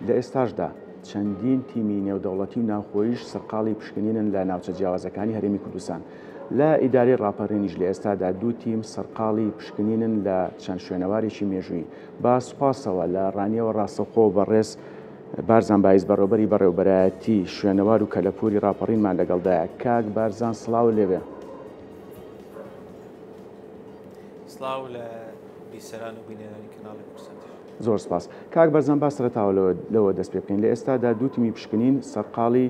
لە ئێستاشدا چەندین تیمی نێودەوڵەتی و ناوخۆیش سەرقاڵی پشکنینن لە ناوچە جیاوازەکانی هەرێمی کوردستان. لە ئیدارەی ڕاپەڕینیش لە ئێستادا دوو تیم سەرقاڵی پشکنینن لە چەند شوێنەوارێکی مێژوویی. بە سوپاسەوە لە ڕانیەوە ڕاستەوخۆ بەڕێز بارزان بایز بەڕێوبەری بەڕێوبەرایەتی شوێنەوار و کەلەپوری ڕاپەڕینمان لەگەڵدایە. کاک بارزان سڵاو لێبێ. سڵاو لە بیسەران و بینەرانی کەناڵی کوردساتیش. زۆر سپاس. کاک بەرزان با سەرەتاوە لەوە دەست پێ بکەین. لە ئێستادا دوو تیمی پشکنین سەرقاڵی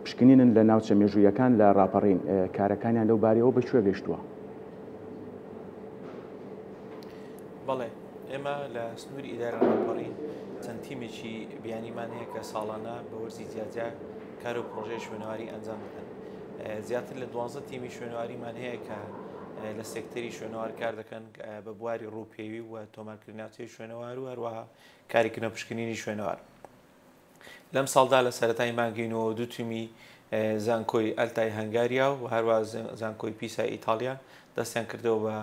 پشکنینن لە ناوچە مێژوویەکان لە ڕاپەڕین. کارەکانیان لەو بارەیەوە بە کوێ گەیشتووە؟ بەڵێ، ئێمە لە سنووری ئیدارەی ڕاپەڕین چەند تیمێکی بیانیمان هەیە کە ساڵانە بە وەرزی جیاجیا کار و پڕۆژەی شوێنەواری ئەنجام دەدەن. زیاتر لە 12 تیمی شوێنەواریمان هەیە کە لە سێکتەری شوێنەوار کار دەکەن بە بواری ڕووپێوی و تۆمارکردنی ناوچەی شوێنەوار و هەروەها کاریکردنە پشکنینی شوێنەوار. لەم ساڵدا لە سەرەتای مانگی نۆوە دوو تیمی زانکۆی ئەلتای هەنگاریا و هەروە زانکۆی پیسای ئیتاڵیا دەستیان کردەوە بە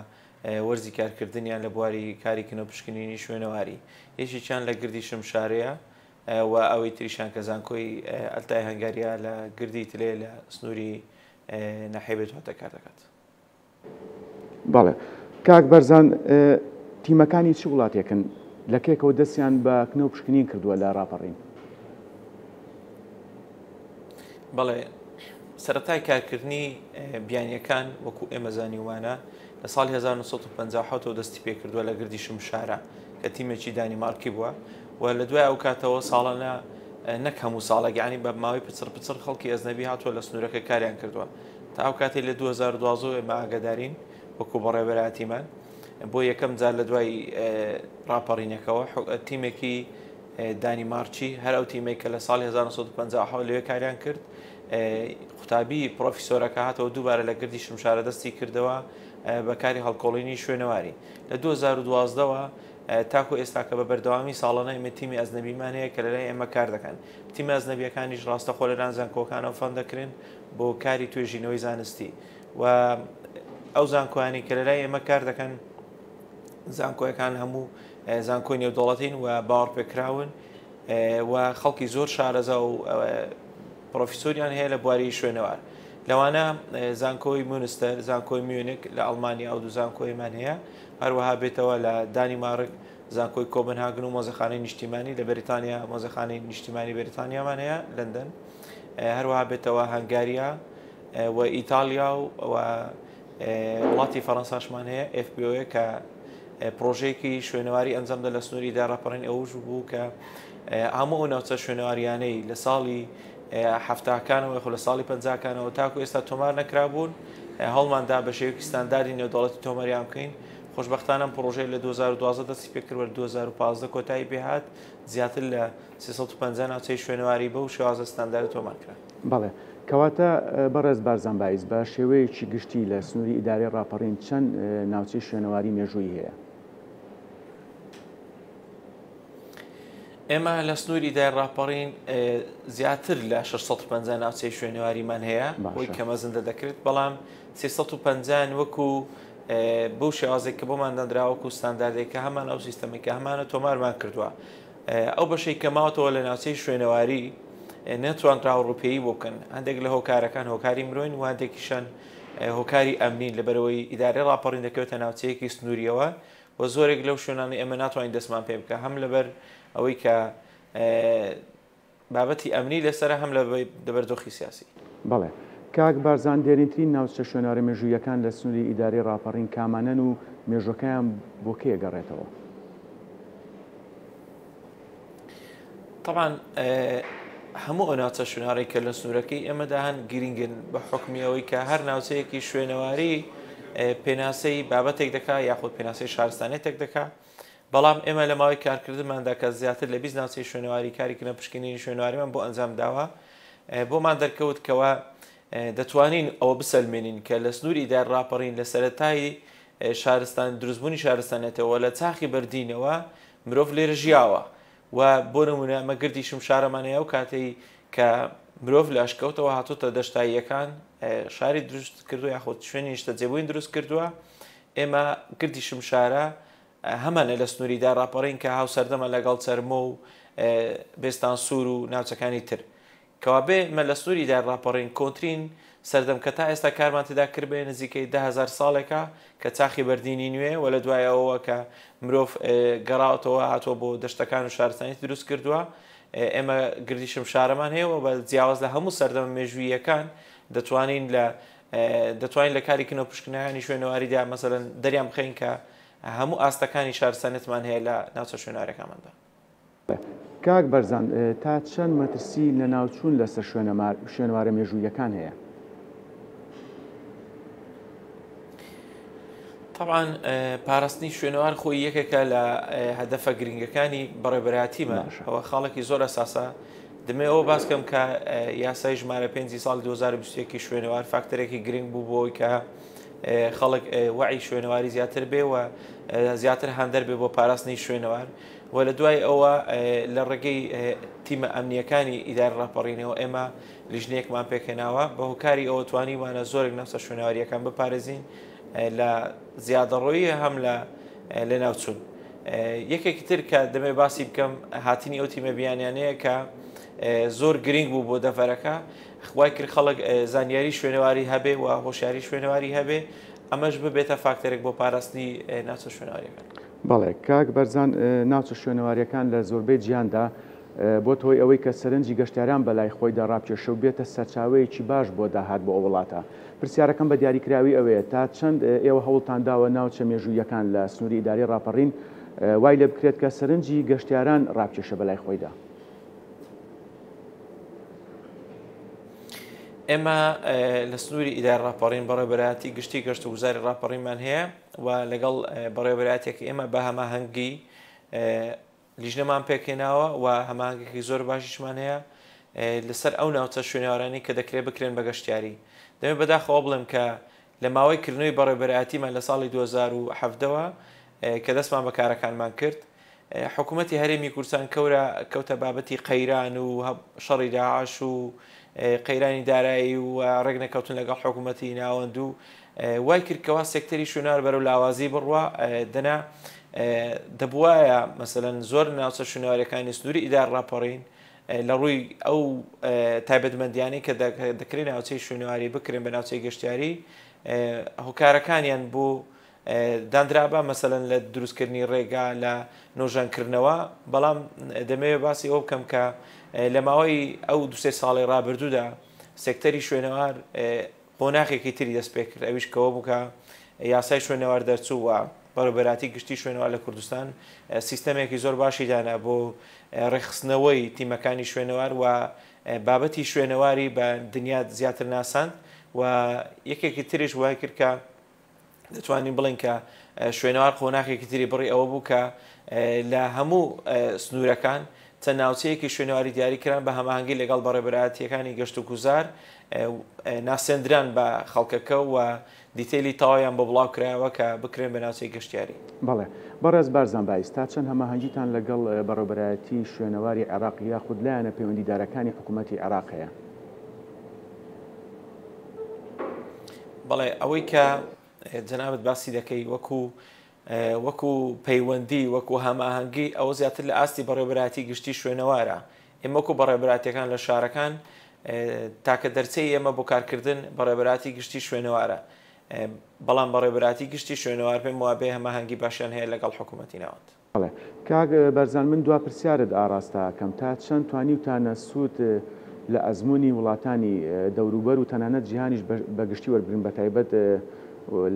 وەرزی کارکردنیان لە بواری کاریکردنە پشکنینی شوێنەواری. یەکێکیان لە گردی شمشارەیە و ئەوەی تریشان کە زانکۆی ئەلتای هەنگاریا لە گردی تلێ لە سنووری ناحیەی بێتواتە کار دەکات. بەڵێ کاک بەرزان تیمەکانی چ وڵاتێکن لە کێکەوە دەستیان بە کنە و پشکنین کردووە لە ڕاپەڕین؟ بەڵێ سەرەتای کارکردنی بیانیەکان وەکو ئێمە زانیومانە لە ساڵی 1950ەوە دەستی پێکردووە لە گردی شمشارە کە تیمێکی دانیمارکی بووە و لە دوای ئەو کاتەوە ساڵانە نەک هەموو ساڵێک یانی بە ماوەی پچڕ پچڕ خەڵکی ئەزنەبی هاتووە لە سنوورەکە کاریان کردووە تا ئەو کاتەی لە 2012 ئێمە ئاگادارین وەکو بەڕێوەبەرایەتیمان بۆ یەکەم جار لە دوای ڕاپەڕینەکەوە تیمێکی دانیمارکی هەر ئەو تیمێک کە لە ساڵی 1950 لەوێ کاریان کرد قوتابی پرۆفیسۆرەکە هاتەوە دووبارە لە گردی شمشارە دەستی کردەوە بە کاری هەڵکۆڵینی شوێنەواری لە 2012ەوە تاکو ئێستا کە بە بەردەوامی ساڵانە ئێمە تیمی ئەزنەبیمان هەیە کە لەلای ئێمە کار دەکەن تیمە ئەزنەبیەکانیش ڕاستەخۆ لەلایەن زانکۆکانەوە fund دەکرێن بۆ کاری توێژینەوەی زانستی و ئەو زانکۆیانی کە لەلای ئێمە کار دەکەن زانکۆیەکان هەموو زانکۆی نێودەوڵەتین و باوەڕپێکراون و خەڵکی زۆر شارەزا و پرۆفیسۆریان هەیە لە بواری شوێنەوار لەوانە زانکۆی مونستەر زانکۆی میونک لە ئەڵمانیا ئەو دوو زانکۆیمان هەیە هەروەها بێتەوە لە دانیمارک زانکۆی کۆبنهاگن و مۆزەخانەی نیشتیمانی لە بەریتانیا مۆزەخانەی نیشتیمانی بەریتانیامان هەیە لەندەن هەروەها بێتەوە هەنگاریا و ئیتالیا و وڵاتی فەڕەنساشمان هەیە FPO کە پرۆژەیەکی شوێنەواری ئەنجامدا لە سنووری دا ڕاپەڕین ئەوش بوو کە هەموو ئەو ناوچە شوێنەواریانەی لە ساڵی حەفتاکانەوە خۆ لە ساڵی پەنجاکانەوە تاکو ئێستا تۆمار نەکرابوون هەوڵماندا بە شێوەیەکی ستانداردی نێودەوڵەتی تۆماریان بکەین خۆشبەختانە ئەم پڕۆژەیە لە 2012 دەستی پێکرد و لە 2015 کۆتایی پێهات زیاتر لە 350 ناوچەی شوێنەواری بەو شێوازە ستانداردە تۆمار کرا. بەڵێ. کەواتە بەڕێز بارزان بایز بە شێوەیەکی گشتی لە سنووری ئیدارەی ڕاپەڕین چەند ناوچەی شوێنەواری مێژوویی هەیە؟ ئێمە لە سنووری ئیدارەی ڕاپەڕین زیاتر لە 650 ناوچەی شوێنەواریمان هەیە بۆی کە مەزندە دەکرێت بەڵام 350 وەکو بەو شێوازێک کە بۆمان دانرا وەکو ستانداردێک کە هەمان ئەو سیستەمێک کە هەمانە تۆمارمان کردووە ئەو بەشەی کە ماوەتەوە لە ناوچەی شوێنەواری نەتوانراوە ڕووپێی بۆ بکەن هەندێک لە هۆکارەکان هۆکاری مرۆین و هەندێکیشان هۆکاری ئەمنین لەبەرەوەی ئیدارەی ڕاپەڕین دەکەوێتە ناوچەیەکی سنووریەوە و زۆرێک لەو شوێنانەی ئێمە ناتوانین دەستمان پێ بکە هەم لەبەر ئەوەی کە بابەتی ئەمنی لەسەرە هەم لەبەر دۆخی سیاسی. بەڵێ. کاک بارزان دێرینترین ناوچە شوێنەوارە مێژووییەکان لە سنووری ئیدارەی ڕاپەڕین کامانەن و مێژووەکەیان بۆ کەی ئەگەڕێتەوە؟ تەبعەن هەموو ئەو ناوچە شوێنەوارەی کە لە سنوورەکەی ئێمەدا هەن گرنگن بە حوکمی ئەوەی کە هەر ناوچەیەکی شوێنەواری پێناسەی بابەتێک دەکا یاخود پێناسەی شارستانێتێک دەکا بەڵام ئێمە لە ماوەی کارکردنماندا کە زیاتر لە 20 ناوچەی شوێنەواری کاری کنە پشکنینی شوێنەواریمان بۆ ئەنجام داوە بۆمان دەرکەوت کەوا دەتوانین ئەوە بسەلمێنین کە لە سنووری ئیدار ڕاپەڕین لە سەرەتای شارستان دروستبوونی شارستانێتەوە لە چاخی بەردینەوە مرۆڤ لێرە ژیاوە و بۆ نمونە ئەمە گردی شمشارەمان هەیە ئەو کاتەی کە مرۆڤ لە ئەشکەوتەوە هاتۆتە دەشتاییەکان شاری دروست کردو یاخود شوێنی نیشتەجێبووین دروست کردووە ئێمە گردی شمشارە هەمانە لە سنووریدا ڕاپەڕین کە هاوسەردەمە لەگەڵ چەرمۆ و بێستانسوور و ناوچەکانی تر. کەوابێ مە لە سنووری ئیدارەی ڕاپەڕین کۆنترین سەردەم کە تا ئێستا کارمان تێدا کردبێ نزیکەی 10,000 ساڵێکە کە چاخی بەردینی نوێ و لە دوای ئەوەوە کە مرۆڤ گەڕاوەتەوە هاتووە بۆ دەشتەکان و شارستانیەتی دروست کردووە. ئێمە گردی شمشارەمان هەیە و بە جیاواز لە هەموو سەردەمە مێژووییەکان دەتوانین لە دەتوانین لە کاری کنە و پشکنەکانی شوێنەواریدا مەسەلەن دەریان بخەین کە هەموو ئاستەکانی شارستانیەتمان هەیە لە ناوچە شوێنەوارەکانماندا. کاک بەرزان تا چەند مەترسی لەناوچوون لەسەر شوێنەوارە مێژووییەکان هەیە؟ تەبعەن پاراستنی شوێنەوار خۆی یەکێکە لە هەدەفە گرنگەکانی بەڕێوەبەرایەتیمان، ئەوە خاڵێکی زۆر ئەساسە. دەمەوێت ئەوە باس کەم کە یاسای ژمارە پێنجی ساڵی 2021 شوێنەوار فاکتەرێکی گرنگ بوو بۆ ئەوەی کە خەڵک وەعی شوێنەواری زیاتر بێ و زیاتر هاندەر بێ بۆ پاراستنی شوێنەوار و لە دوای ئەوە لە ڕێگەی تیمە ئەمنیەکانی ئیداری ڕاپەڕینەوە ئێمە لیژنەیەکمان پێکهێناوە بە هۆکاری ئەوە توانیومانە زۆرێک ناوچە شوێنەوارییەکان بپارێزین لە زیادەڕۆیی هەم لە لەناوچوون. یەکێکی تر کە دەمێ باسی بکەم هاتنی ئەو تیمە بیانیانەیە کە زۆر گرنگ بوو بۆ دەڤەرەکە وای کرد خەڵک زانیاری شوێنەواری هەبێ و هۆشیاری شوێنەواری هەبێ ئەمەش ببێتە فاکتەرێک بۆ پاراستنی ناوچە شوێنەواریەکان. بەڵێ کاک بەرزان ناوچە شوێنەواریەکان لە زۆربەی جیهاندا بۆتە هۆی ئەوەی کە سەرنجی گەشتیاران بەلای خۆیدا ڕابکێشێ و بێتە سەرچاوەیەکی باش بۆ داهات بۆ ئەو وڵاتە. پرسیارەکەم بە دیاریکراوی ئەوەیە تا چەند ئێوە هەوڵتان داوە ناوچە مێژووییەکان لە سنووری ئیدارەی ڕاپەڕین وای لێ بکرێت کە سەرنجی گەشتیاران ڕابکێشێ بەلای خۆیدا؟ ئێمە لە سنووری ئیدارەی ڕاپەڕین بەڕێوەبەرایەتی گشتی گەشتوگوزاری ڕاپەڕینمان هەیە و لەگەڵ بەڕێوەبەرایەتیەکەی ئێمە بە هەماهەنگی لیژنەمان پێکهێناوە و هەماهەنگێکی زۆر باشیشمان هەیە لەسەر ئەو ناوچە شوێنەوارانەی کە دەکرێت بکرێن بە گەشتیاری. دەمێ بەداخەوە بڵێم کە لە ماوەی کردنەوەی بەڕێوەبەرایەتیمان لە ساڵی 2017 وە کە دەستمان بە کارەکانمان کرد حکوومەتی هەرێمی کوردستان کەورە کەوتە بابەتی قەیران و شەڕی داعش و قەیرانی دارایی و ڕێکنەکەوتن لەگەڵ حکوومەتی ناوەند و وای کرد کەوا سێکتەری شوێنەوار بەرەو لاوازی بڕوا دەنا دەبوایە مەسەلەن زۆر ناوچە شوێنەواریەکانی سنووری ئیدار ڕاپەڕین لە ڕووی ئەو تایبەتمەندیانەی کە دەکرێت ناوچەی شوێنەواری بکرێن بە ناوچەی گەشتیاری هۆکارەکانیان بۆ دانرابا مەسەلەن لە دروستکردنی ڕێگا لە نۆژەنکردنەوە بەڵام دەمەوێت باسی ئەوە بکەم کە لە ماوەی ئەو دوسێ ساڵی ڕابردوودا سێکتەری شوێنەوار قۆناغێکی تری دەست پێکرد ئەویش کەوە بوو کە یاسای شوێنەوار دەرچوو و بەڕێوەبەرایەتی گشتی شوێنەوار لە کوردستان سیستەمێکی زۆر باشی دانا بۆ ڕێکخستنەوەی تیمەکانی شوێنەوار و بابەتی شوێنەواری بە دنیا زیاتر ناساند و یەکێکی تریش وای کرد کە دەتوانین بڵێین کە شوێنەوار قۆناخێکی تری بڕی ئەوە بوو کە لە هەموو سنوورەکان چەند ناوچەیەکی شوێنەواری دیاری کران بە هەماهەنگی لەگەڵ بەڕێوەبەرایەتییەکانی گەشت و گوزار ناسێندران بە خەڵکەکە و دیتەیلی تەواویان بۆ بڵاو کرایەوە کە بکرێن بە ناوچەی گەشتیاری. بەڵێ. بەڕێز بارزان بایز، تا چەند هەماهەنگیتان لەگەڵ بەڕێوەبەرایەتی شوێنەواری عێراق یاخود لایەنە پەیوەندیدارەکانی حکوومەتی عێراق هەیە؟ بەڵێ ئەوەی کە جەنابت باسی دەکەی وەکو وەکو پەیوەندی وەکو هەماهەنگی ئەوە زیاتر لە ئاستی بەڕێوەبەرایەتی گشتی شوێنەوارە ئێمە وەکو بەڕێوەبەرایەتیەکان لە شارەکان تاکە دەرچەی ئێمە بۆ کارکردن بەڕێوەبەرایەتی گشتی شوێنەوارە بەڵام بەڕێوەبەرایەتی گشتی شوێنەوار پێم وابێ هەماهەنگی باشیان هەیە لەگەڵ حکوومەتی ناوەند. بەڵێ کاک بەرزان من دوا پرسیارت ئاڕاستە ئەکەم تا چەند توانیوتانە سوود لە ئەزموونی وڵاتانی دەوروبەر و تەنانەت جیهانیش بە گشتی وەربگرن بەتایبەت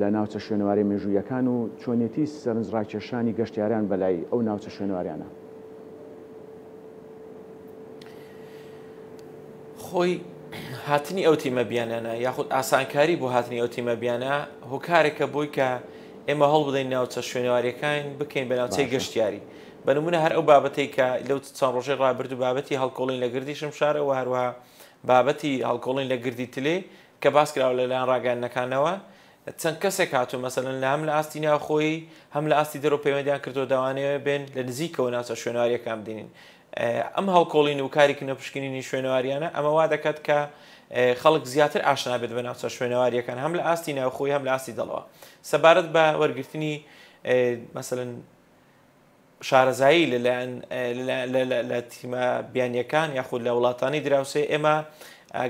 لە ناوچە شوێنەوارە مێژوویەکان و چۆنیەتی سەرنجڕاکێشانی گەشتیاران بەلای ئەو ناوچە شوێنەواریانە؟ خۆی هاتنی ئەو تیمە بیانانە یاخود ئاسانکاری بۆ هاتنی ئەو تیمە بیانە هۆکارێکە بۆی کە ئێمە هەوڵبدەین ناوچە شوێنەواریەکان بکەین بە ناوچەی گەشتیاری بە نمونە هەر ئەو بابەتەی کە لەو چەند ڕۆژەی ڕابردوو بابەتی هەڵکۆڵین لە گردی شمشارە و هەروەها بابەتی هەڵکۆڵین لە گردی تلێ کە باس کراوە لەلایەن ڕاگەیاندنەکانەوە چەند کەسێک هاتوون مەسەلەن لە هەم لە ئاستی ناوخۆیی هەم لە ئاستی دەرەوە پەیوەندیان کردووە دەوانەوێ بێن لە نزیکەوە ناوچە شوێنەواریەکان ببینین ئەم هەڵکۆڵین و کاری کنە پشکنینی شوێنەواریانە ئەمە وا دەکات کە خەڵک زیاتر ئاشنا بێت بە ناوچە شوێنەواریەکان هەم لە ئاستی ناوخۆی هەم لە ئاستی دەڵەوە سەبارەت بە وەرگرتنی مەسەلەن. شارەزایی لەلایەن لە تیمە بیانیەکان یاخود لە وڵاتانی دراوسێ ئێمە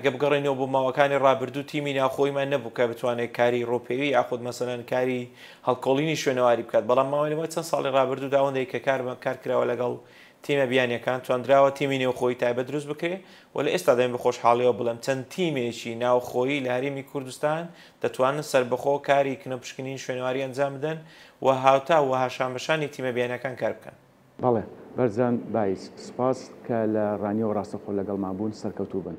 گە بگەڕێنەوە بۆ ماوەکانی ڕابردوو تیمی ناوخۆیمان نەبوو کە بتوانێت کاری ڕۆپێوی یاخود مەسەلەن کاری هەڵکۆڵینی شوێنەواری بکات بەڵام ماوەی لەمەوەی چەند ساڵی ڕابردوو داوەندەی کە کار کار کراوە لەگەڵ تیمە بیانیەکان تواندراوە تیمی نێوخۆیی تایبەت دروست بکرێ و لە ئێستادا من بە خۆشحاڵیەوە بڵێم چەند تیمێکی ناوخۆیی لە هەرێمی کوردستان دەتوانن سەربەخۆ کاری کنەپشکنین شوێنەواری ئەنجام بدەن و هاوتا و هاشانبەشانی تیمە بیانیەکان کار بکەن. بەڵێ بەرزان بایز، سوپاس کە لە ڕانیەوە ڕاستەوخۆ لەگەڵمان بوون، سەرکەوتوو بن.